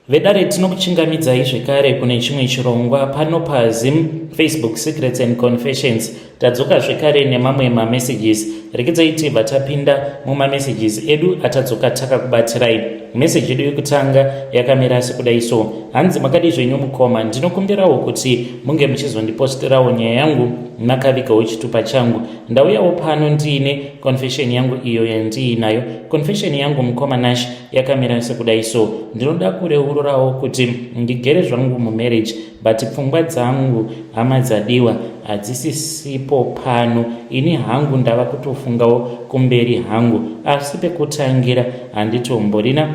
Vedare, tinokuchingamidzai zvekare kune chimwe chirongwa pano paZim Facebook Secrets and Confessions. Tadzoka zvekare nemamwe mamessages. Regedzai tibva tapinda mumamessages edu atadzoka takakubatirai. Meseji yedu yekutanga yakamira sekudai so. Hanzi, "Makadi zvenyu mukoma? Ndinokumbirawo kuti munge muchizondiposterawo nyaya yangu makavigawo chitupa changu. Ndauyawo pano ndiine confession yangu iyo yandiinayo. Confession yangu, mukoma Nash, yakamira sekudai so. Ndinoda kureururawo kuti ndigere zvangu mumarriage, but pfungwa dzangu, hama dzadiwa, hadzisisipo pano. Ini hangu ndava kutofungawo kumberi hangu, asi pekutangira handitomborina,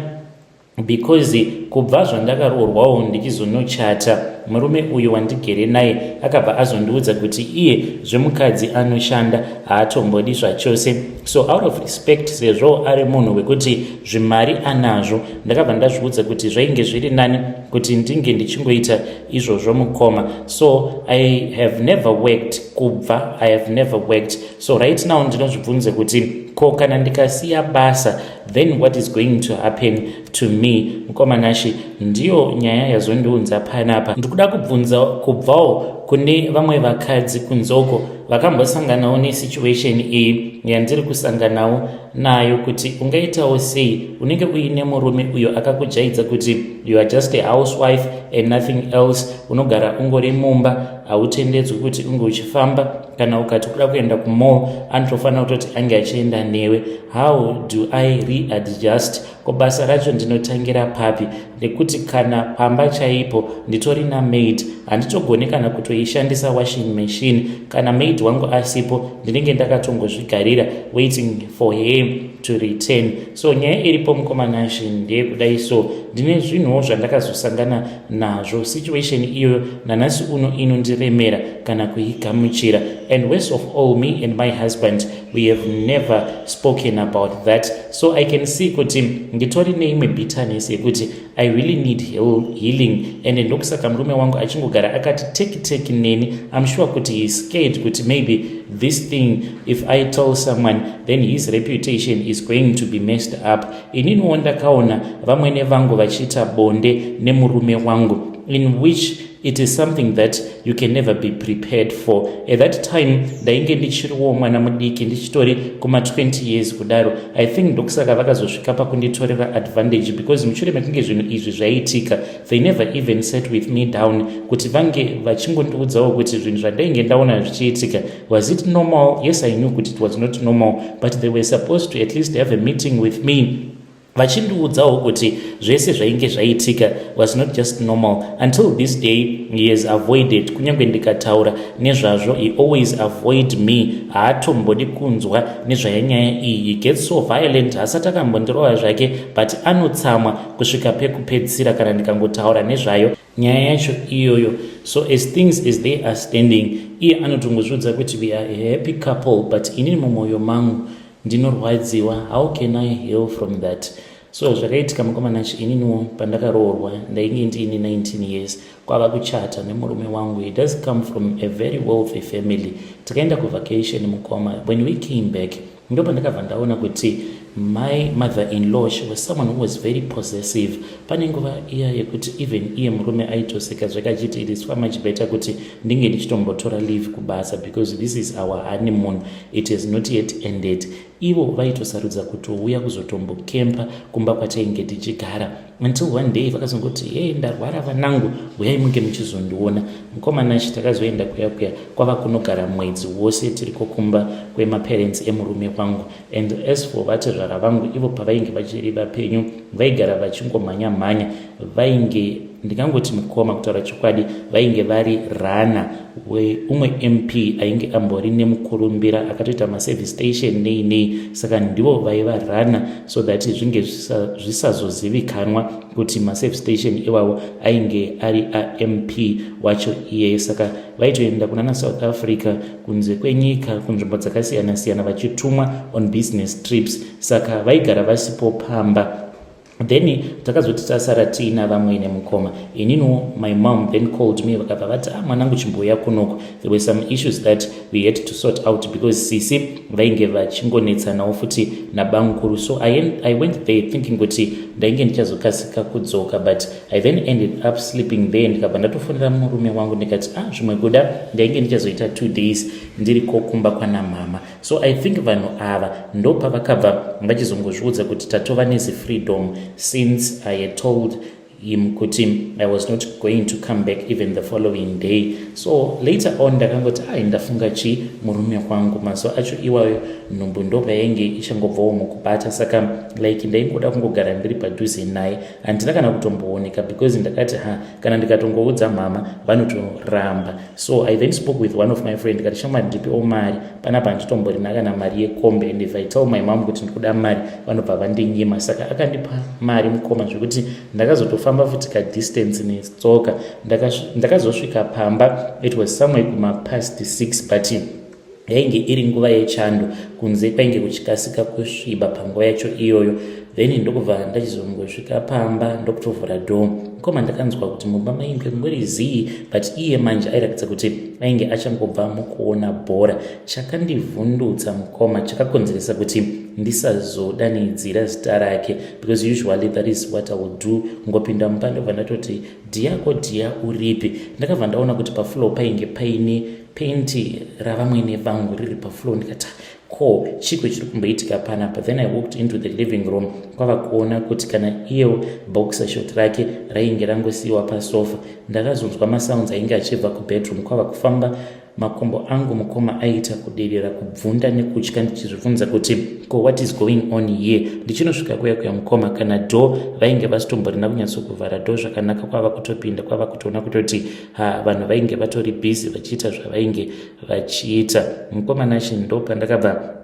because kubva zvandakaroorwawo ndichizonochata, murume uyu wandigere naye akabva azondiudza kuti iye zvemukadzi anoshanda haatombodi zvachose. So out of respect, sezvo ari munhu wekuti zvimari anazvo, ndakabva ndazviudza kuti zvainge zviri nani kuti ndinge ndichingoita izvozvo, mukoma. So I have never worked kubva, I have never worked. So right now ndinozvibvunze kuti ko kana ndikasiya basa, then what is going to happen to me? Mukoma Nashi, ndiyo nyaya yazondiunza panapa. Ndikuda kubvunza kubvawo kune vamwe vakadzi kunzoko vakambosanganawo nesituation iyi yandiri kusanganawo nayo, kuti ungaitawo sei unenge uine murume uyo akakujaidza kuti you are just a housewife and nothing else. Unogara ungori mumba, hautendedzwi kuti unge uchifamba. Kana ukati kuda kuenda kumall, anotofanira kutoti ange achienda newe. How do I readjust? Ko basa racho ndinotangira papi? Nekuti kana pamba chaipo nditori namaid, handitogoni kana kutoishandisa washing machine. Kana maid wangu asipo, ndinenge ndakatongozvigarira waiting for her to return. So nyaya iripo, mukoma Nashi, ndeyekudai so. Ndine zvinhuwo zvandakazosangana nazvo. Situation iyoyo nanhasi uno inondiremera kana kuigamuchira. And worst of all, me and my husband, we have never spoken about that. So I can see kuti nditori neimwe bitterness yekuti I really need healing, and ndokusaka murume wangu achingogara akati teki teki neni. I'm sure kuti he is scared kuti maybe this thing, if I tell someone, then his reputation is going to be messed up. Ininiwo ndakaona vamwene vangu vachiita bonde nemurume wangu, in which it is something that you can never be prepared for. At that time ndainge ndichiriwo mwana mudiki, ndichitori kuma20 years kudaro, I think. Ndokusaka vakazosvika pakunditorera advantage, because mushure mekunge zvinhu izvi zvaitika, they never even sat with me down kuti vange vachingondiudzawo kuti zvinhu zvandainge ndaona zvichiitika, was it normal? Yes, I knew kuti it was not normal, but they were supposed to at least have a meeting with me vachindiudzawo kuti zvese zvainge zvaitika was not just normal. Until this day he has avoided. Kunyange ndikataura nezvazvo, he always avoid me. Haatombodi kunzwa nezvayanyaya iyi. He gets so violent. Hasati akambondirova zvake, but anotsamwa kusvika pekupedzisira kana ndikangotaura nezvayo nyaya yacho iyoyo. So as things as they are standing, iye anotongozviudza kuti we are a happy couple, but inini mumwoyo mangu ndinorwadziwa. How can I heal from that? So zvakaitika, mukoma Nashi, ininiwo pandakaroorwa ndainge ndiine 19 years, kwava kuchata nemurume wangu. He does come from a very wealthy family. Takaenda kuvacation, mukoma. When we came back, ndo pandakabva ndaona kuti my mother in law, she was someone who was very possessive. Pane nguva iya yekuti even iye murume aitoseka zvake achiti it is far much better kuti ndinge ndichitombotora leave kubasa, because this is our honeymoon, it has not yet ended. Ivo vaitosarudza kutouya kuzotombokempa kumba kwatainge tichigara, until one day vakazongoti, "Hey, ndarwara vanangu, uyai munge muchizondiona." Mukoma Nashi, takazoenda kuya kuya kwava kunogara mwedzi wose tiriko kumba kwemaparents emurume wangu. And as for vatezvara vangu, ivo pavainge vachiri vapenyu vaigara vachingomhanya mhanya. Vainge, ndingangoti mukoma, kutaura chokwadi, vainge vari rana weumwe MP ainge ambori nemukurumbira, akatoita maservice station nei nei. Saka ndivo vaiva rana so that zvinge zvisazozivikanwa kuti maservice station iwawo ainge ari aMP wacho iyeye. Saka vaitoenda kunana South Africa, kunze kwenyika, kunzvimbo dzakasiyana siyana, vachitumwa on business trips. Saka vaigara vasipo pamba. Then takazoti tasara tiina vamwene mukoma, ininiwo my mom then called me, vakabva vati, "Ah, mwanangu, chimbouya kunoko." There were some issues that we had to sort out because sisi vainge vachingonetsanawo futi nabamukuru. So I went there thinking kuti ndainge ndichazokasika kudzoka, but I then ended up sleeping there. Ndikabva ndatofonera murume wangu ndikati, "Ah, zvimwe kuda ndainge ndichazoita 2 days ndiri kokumba kwana mama." So I think vanhu ava ndopavakabva vachizongozviudza kuti tatova nezifreedom, since I had told him kuti I was not going to come back even the following day. So later on ndakangoti, "Ai, ndafunga chi murume wangu." Mazuva acho iwayo nhumbu ndopayainge ichangobvawo mukubata, saka like ndaingoda kungogara ndiri padhuze naye. Handina kana kutombooneka because ndakati, "Ha, kana ndikatongoudza mama vanotoramba." So I then spoke with one of my friend, ndikati, "Shamwari, ndipiwo mari panapa, handitomborina kana mari yekombe, and if I tell my mom kuti ndikuda mari, vanobva vandinyima." Saka akandipa mari mukoma, zvekuti ndakazotofamba futi kadistance netsoka. Ndakazosvika pamba, it was somewhere kumapast 6, but yainge iri nguva yechando, kunze kwainge kuchikasika kusviba panguva yacho iyoyo. Then ndokubva ndachizongosvika pamba, ndokutovhura door mukoma, ndakanzwa kuti mumba mainge ngori zii, but iye manje airatidza kuti ainge achangobva mukuona bhora. Chakandivhundutsa mukoma, chakakonzeresa kuti ndisazodanidzira zita rake, because usually that is what I will do, ngopinda mumba ndobva ndatoti, "Dhiyako dhiya, uripi?" Ndakabva ndaona kuti pafloor painge paine penti ravamwene vangu riri pafloor. Ndikati, "Ko chiko chiri kumboitika panapa?" Then I walked into the living room, kwava kuona kuti kana iyewo boxer short rake rainge rangosiyiwa pasofa. Ndakazonzwa masounds ainge achibva kubedroom, kwava kufamba makumbo angu mukoma aita kuderera, kubvunda nekutya, ndichizvibvunza kuti, "Ko what is going on here?" Ndichinosvika kuya kuya mukoma, kana door vainge vasitomborina kunyatsokuvhara door zvakanaka. Kwava kutopinda, kwava kutoona kutoti ha, vanhu vainge vatori busy vachiita zvavainge vachiita. Mukoma Nashe, ndo pandakabva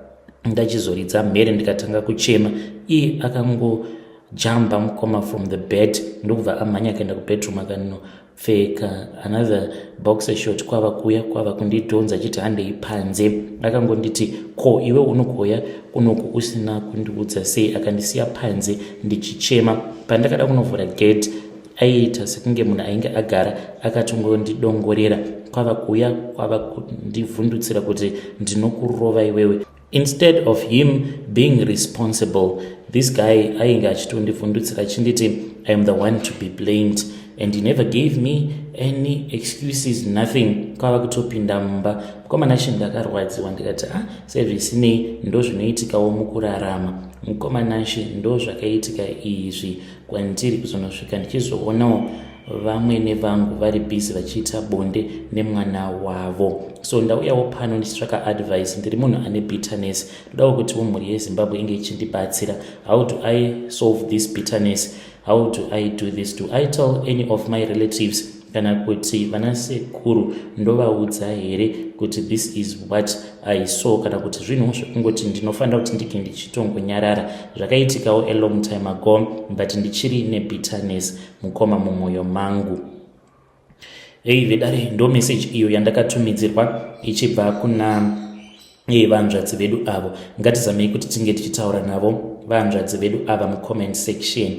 ndachizoridza mhere, ndikatanga kuchema. Iye akangojamba mukoma from the bed, ndokubva amhanya akaenda kubedroom, akanopfeka another boxer short, kwava kuya, kwava kundidhonza achiti, "Handei panze." Akangonditi, "Ko iwe unogoya kunoku usina kundiudza sei?" Akandisiya panze ndichichema. Pandakada kunovhura gate, aiita sekunge munhu ainge agara akatongondidongorera, kwava kuuya, kwava kundivhundutsira kuti, "Ndinokurova iwewe." Instead of him being responsible, this guy ainge achitondivhundutsira achinditi I am the one to be blamed, and he never gave me any excuses, nothing. Kwava kutopinda mumba. Mukoma Nashe, ndakarwadziwa, ndikati, "Ah, sezvisinei, ndo zvinoitikawo mukurarama." Mukoma Nashe, ndo zvakaitika izvi kwandiri, kuzonosvika ndichizoonawo vamwene vangu vari busy vachiita bonde nemwana wavo. So ndauyawo pano ndichitsvaka advice. Ndiri munhu ane bitterness. Ndodawo kutiwo mhuri yeZimbabwe inge ichindibatsira. How do I solve this bitterness? How do I do this? Do I tell any of my relatives, kana kuti vanasekuru ndovaudza here kuti this is what I saw, kana kuti zvinhu zvekungoti ndinofanira kuti ndinge ndichitongonyarara? Zvakaitikawo a long time ago, but ndichiri nebitterness mukoma mumwoyo mangu. Ei vedare, ndo message iyo yandakatumidzirwa ichibva kuna vanzvadzi vedu avo. Ngatizamei kuti tinge tichitaura navo vanzvadzi vedu ava mucomment section.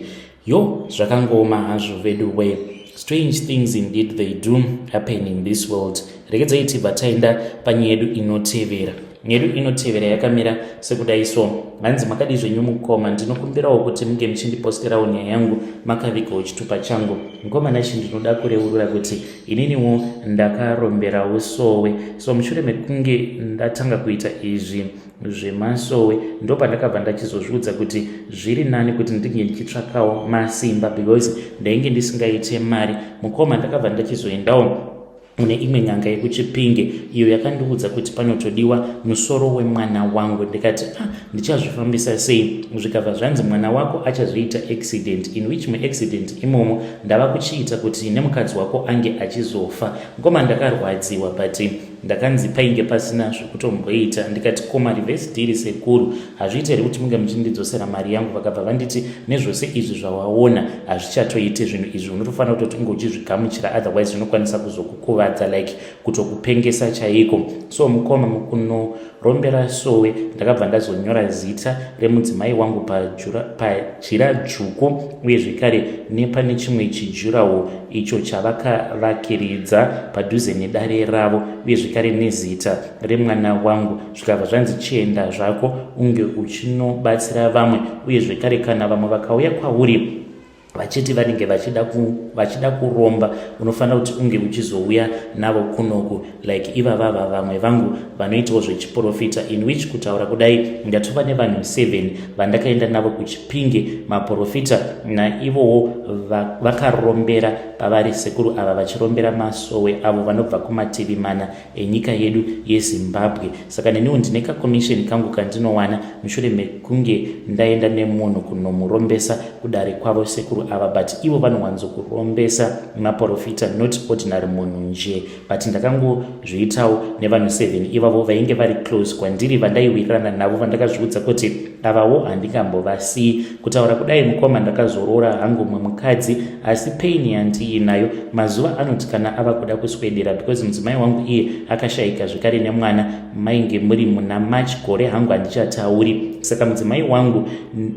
Yo, zvakangooma hazvo vedu we. Strange things indeed, they do happen in this world. Regedzai tibva taenda panyaya yedu inotevera. Yedu inotevera yakamira sekudai so. Hanzi, "Makadi zvenyu mukoma? Ndinokumbirawo kuti munge muchindiposterawo nyaya yangu makavigawo chitupa changu. Mukoma Nashe, ndinoda kureurura kuti ininiwo ndakaromberawo sowe. So mushure mekunge ndatanga kuita izvi zvemasowe, ndo pandakabva ndachizozviudza kuti zviri nani kuti ndinge ndichitsvakawo masimba, because ndainge ndisingaite mari. Mukoma, ndakabva ndachizoendawo mune imwe n'anga yekuChipinge iyo yakandiudza kuti panotodiwa musoro wemwana wangu. Ndikati, 'Ah, ndichazvifambisa sei?' Zvikabva zvanzi mwana wako achazoita accident, in which muaccident imomo ndava kuchiita kuti nemukadzi wako ange achizofa. Ngoma, ndakarwadziwa, but ndakanzi painge pasina zvekutomboita. Ndikati, 'Koma reverse deal, sekuru, hazviiti here kuti munge muchindidzosera mari yangu?' Vakabva vanditi, 'Nezvose izvi zvawaona hazvichatoite. Zvinhu izvi unotofanira kutoti unge uchizvigamuchira, otherwise zvinokwanisa kuzokukuvadza, like kutokupengesa chaiko.' So mukoma, mukuno Rombera sowe ndakabva ndazonyora zita remudzimai wangu pajira dzvuku uye zvekare nepane chimwe chijurawo icho chavakavakiridza padhuze nedare ravo uye zvekare nezita remwana wangu zvikabva zvanzi chienda zvako unge uchinobatsira vamwe uye zvekare kana vamwe vakauya kwauri vachiti vanenge vachida, ku, vachida kuromba unofanira kuti unge uchizouya navo kunoku like ivavava vamwe vangu vanoitawo zvechiprofita in which kutaura kudai ndatova nevanhu 7 vandakaenda navo kuchipinge maprofita naivowo vakarombera pavari sekuru ava vachirombera masowe avo vanobva kumativi mana enyika yedu yeZimbabwe. Saka neniwo ndine kakomisheni kangu kandinowana mushure mekunge ndaenda nemunhu kunomurombesa kudare kwavo sekuru ava but ivo vanowanzokurombesa maporofita not ordinary munhu nje but ndakangozviitawo nevanhu 7 ivavo vainge vari close kwandiri vandaiwirirana navo vandakazviudza kuti avawo handingambovasiyi kutaura kudai mukoma ndakazoroora hangu mumwe mukadzi asi pain yandiinayo mazuva anoti kana ava kuda kuswedera because mudzimai wangu iye akashaika zvekare nemwana mainge muri muna march gore hangu handichatauri saka mudzimai wangu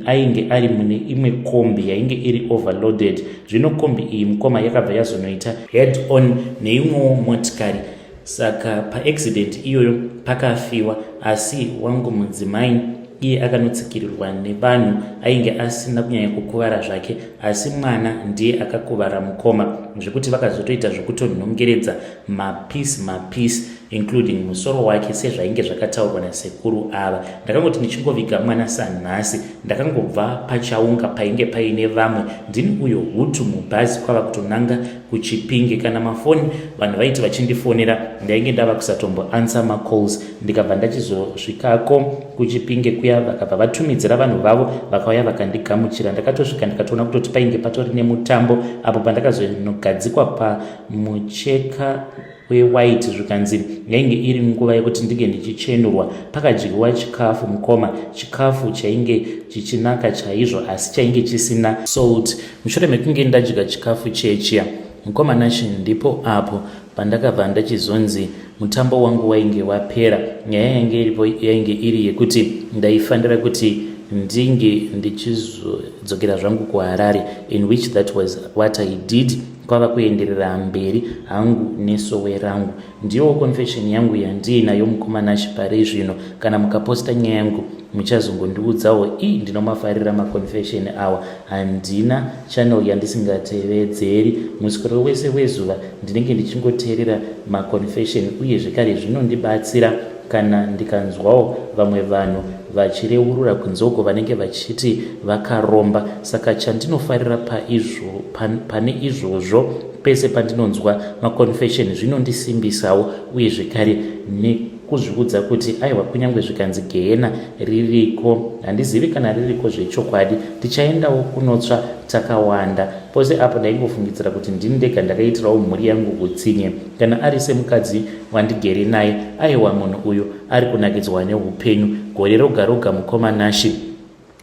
ainge ari mune imwe kombi yainge iri overloaded zvino kombi iyi mukoma yakabva yazonoita head on neimwewo motikari Saka paaccident iyoyo pakafiwa asi wangu mudzimai iye akanotsikirirwa nevanhu ainge asina kunyanya kukuvara zvake asi mwana ndiye akakuvara mukoma zvekuti vakazotoita zvekutonhongeredza mapiece mapiece including musoro wake sezvainge zvakataurwa nasekuru ava ndakangoti ndichingoviga mwana sanhasi ndakangobva pachaunga painge paine vamwe ndini uyo hutu mubhazi kwava kutonanga kuchipinge kana mafoni vanhu vaiti vachindifonera ndainge ndava kusatombo answer macalls ndikabva ndachizosvikako kuchipinge kuya vakabva vatumidzira vanhu vavo vakauya vakandigamuchira ndakatosvika ndikatoona kutoti painge patori nemutambo apo pandakazonogadzikwa pamucheka wewhite zvikanzi yainge iri nguva yekuti ndinge ndichichenurwa pakadyiwa chikafu mukoma chikafu chainge chichinaka chaizvo asi chainge chisina salt mushure mekunge ndadya chikafu chechiya mukoma Nashe ndipo apo pandakabva ndachizonzi mutambo wangu wainge wapera nyaya yainge iripo yainge iri yekuti ndaifanira kuti ndinge ndichizodzokera zvangu kuharare in which that was what i did kwava kuenderera mberi hangu nesowe rangu ndiyowo confession yangu yandiinayo mukoma Nashe pari zvino kana mukaposta nyaya yangu muchazongondiudzawo i ndinomafarira maconfession awa handina channel yandisingatevedzeri muswero wese wezuva ndinenge ndichingoteerera maconfession uye zvekare zvinondibatsira kana ndikanzwawo vamwe vanhu vachireurura kunze uko vanenge vachiti vakaromba saka chandinofarira paizvo, pan, pane izvozvo pese pandinonzwa maconfession zvinondisimbisawo uye zvekare nekuzviudza kuti aiwa kunyange zvikanzi gehena ririko handizivi kana ririko zvechokwadi tichaendawo kunotsva takawanda pose apo ndaingofungidzira kuti ndini ndega ndakaitirawo mhuri yangu utsinye kana ari semukadzi wandigere naye aiwa munhu uyu ari kunakidzwa neupenyu gore roga roga mukoma Nashi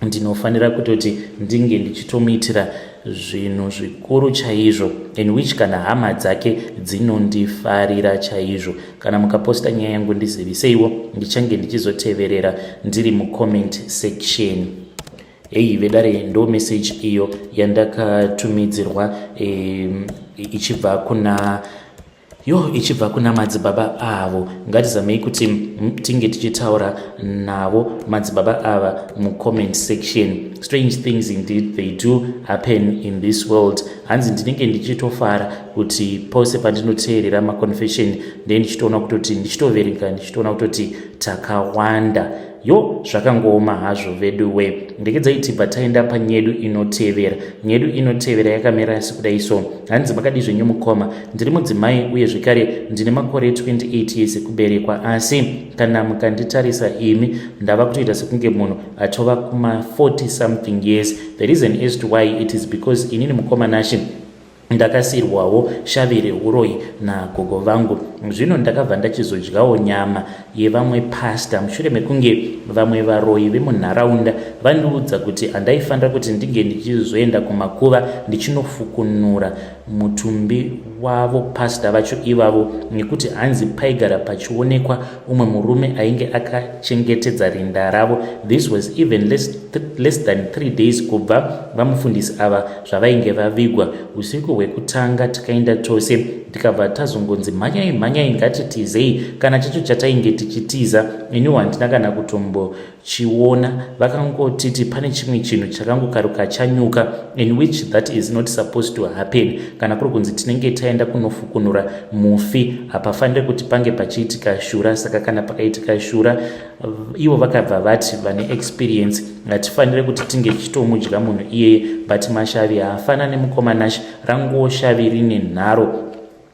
ndinofanira kutoti ndinge ndichitomuitira zvinhu zvikuru chaizvo in which kana hama dzake dzinondifarira chaizvo kana mukaposta nyaya yangu ndiziviseiwo ndichange ndichizoteverera ndiri mucomment section heyi vedare ndo message iyo yandakatumidzirwa e, ichibva kuna yo ichibva kuna madzibaba avo ngatizamei kuti tinge tichitaura navo madzibaba ava mucomment section strange things indeed they do happen in this world hanzi ndinenge ndichitofara kuti pose pandinoteerera maconfession ndee ndichitoona kutoti ndichitoverenga ndichitoona kutoti takawanda Yo zvakangooma hazvo veduwe. Ndekedzai tibva taenda panyedu inotevera. Nyedu inotevera yakamira sekudai so. Hanzi makadii zvenyu mukoma. Ndiri mudzimai uye zvekare ndine makore 28 years ekuberekwa asi kana mukanditarisa imi ndava kutoita sekunge munhu atova kuma 40 something years. The reason as to why it is because inini mukoma Nashe Ndakasiirwawo shavi rehuroyi nagogo vangu. Zvino ndakabva ndachizodyawo nyama yevamwe pastor mushure mekunge vamwe varoyi vemunharaunda Vandiudza kuti handaifanira kuti ndinge ndichizoenda kumakuva ndichinofukunura mutumbi wavo pastor vacho ivavo, nekuti hanzi paigara pachionekwa umwe murume ainge akachengetedza rinda ravo. This was even less than 3 days kubva vamufundisi ava zvavainge vavigwa. Usiku hwekutanga tikaenda tose, ndikabva tazongonzi, "Mhanyai, mhanyai, ngatitizei." Kana chacho chatainge tichitiza iniwo handina kana kutombochiona. Vakangotiti pane chimwe chinhu chakangokaruka chanyuka, in which that is not supposed to happen. Kana kuri kunzi tinenge taenda kunofukunura mufi, hapafaniri kuti pange pachiitika shura. Saka kana pakaitika shura, ivo vakabva vati vane experience, hatifaniri kuti tinge tichitomudya munhu iyeye. But mashavi haafanani, mukoma Nash, ranguwo shavi rine nharo.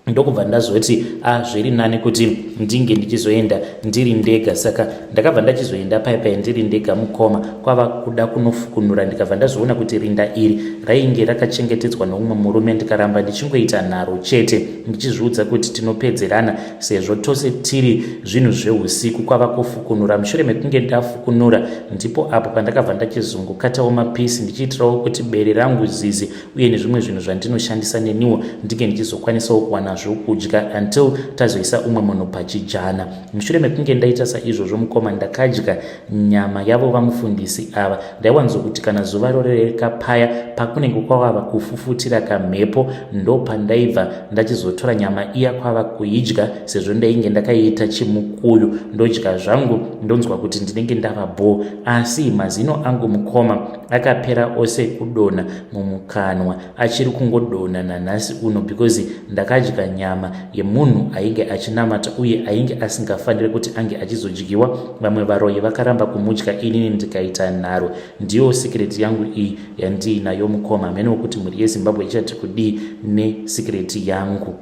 Ndokubva ndazoti, a, zviri nani kuti ndinge ndichizoenda ndiri ndega. Saka ndakabva ndachizoenda paipai ndiri ndega, mukoma, kwava kuda kunofukunura. Ndikabva ndazoona kuti rinda iri rainge rakachengetedzwa noumwe murume. Ndikaramba ndichingoita nharo chete, ndichizviudza kuti tinopedzerana sezvo tose tiri zvinhu zveusiku. Kwava kufukunura. Mushure mekunge ndafukunura, ndipo apo pandakabva ndachizongokatawo mapisi, ndichiitirawo kuti bere rangu zizi uye nezvimwe zvinhu zvandinoshandisa neniwo ndinge ndichizokwanisawo kuwana zvokudya until tazoisa umwe munhu pachijana. Mushure mekunge ndaita saizvozvo, mukoma, ndakadya nyama yavo vamufundisi ava. Ndaiwanzokuti kana zuva rorereka paya, pakunenge kwavava kufufutira kamhepo, ndo pandaibva ndachizotora nyama iya kwava kuidya, sezvo ndainge ndakaiita chimukuyu. Ndodya zvangu, ndonzwa kuti ndinenge ndava bho. Asi mazino angu, mukoma, akapera ose kudonha mumukanwa, achiri kungodonha nanhasi uno, because ndakadya nyama yemunhu ainge achinamata uye ainge asingafaniri kuti ange achizodyiwa. Vamwe varoyi vakaramba kumudya, inini ndikaita nharo. Ndiyo secret yangu iyi yandiinayo, mukoma. Hamene wekuti mhuri yeZimbabwe ichati kudii nesecret yangu.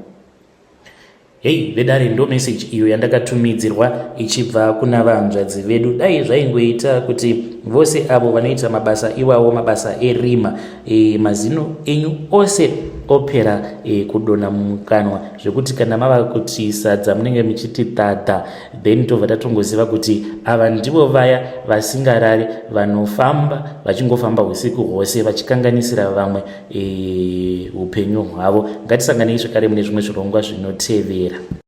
Hei vedare, ndo meseji iyo yandakatumidzirwa ichibva kuna vanzvadzi vedu. Dai zvaingoita kuti vose avo vanoita mabasa iwawo, mabasa erima, mazino enyu ose opera kudonha mumukanwa, zvekuti kana mava kuti sadza munenge muchiti dhadha, then tobva tatongoziva kuti ava ndivo vaya vasingarari, vanofamba vachingofamba usiku hwose vachikanganisira vamwe upenyu hwavo. Ngatisanganei zvekare mune zvimwe zvirongwa zvinotevera.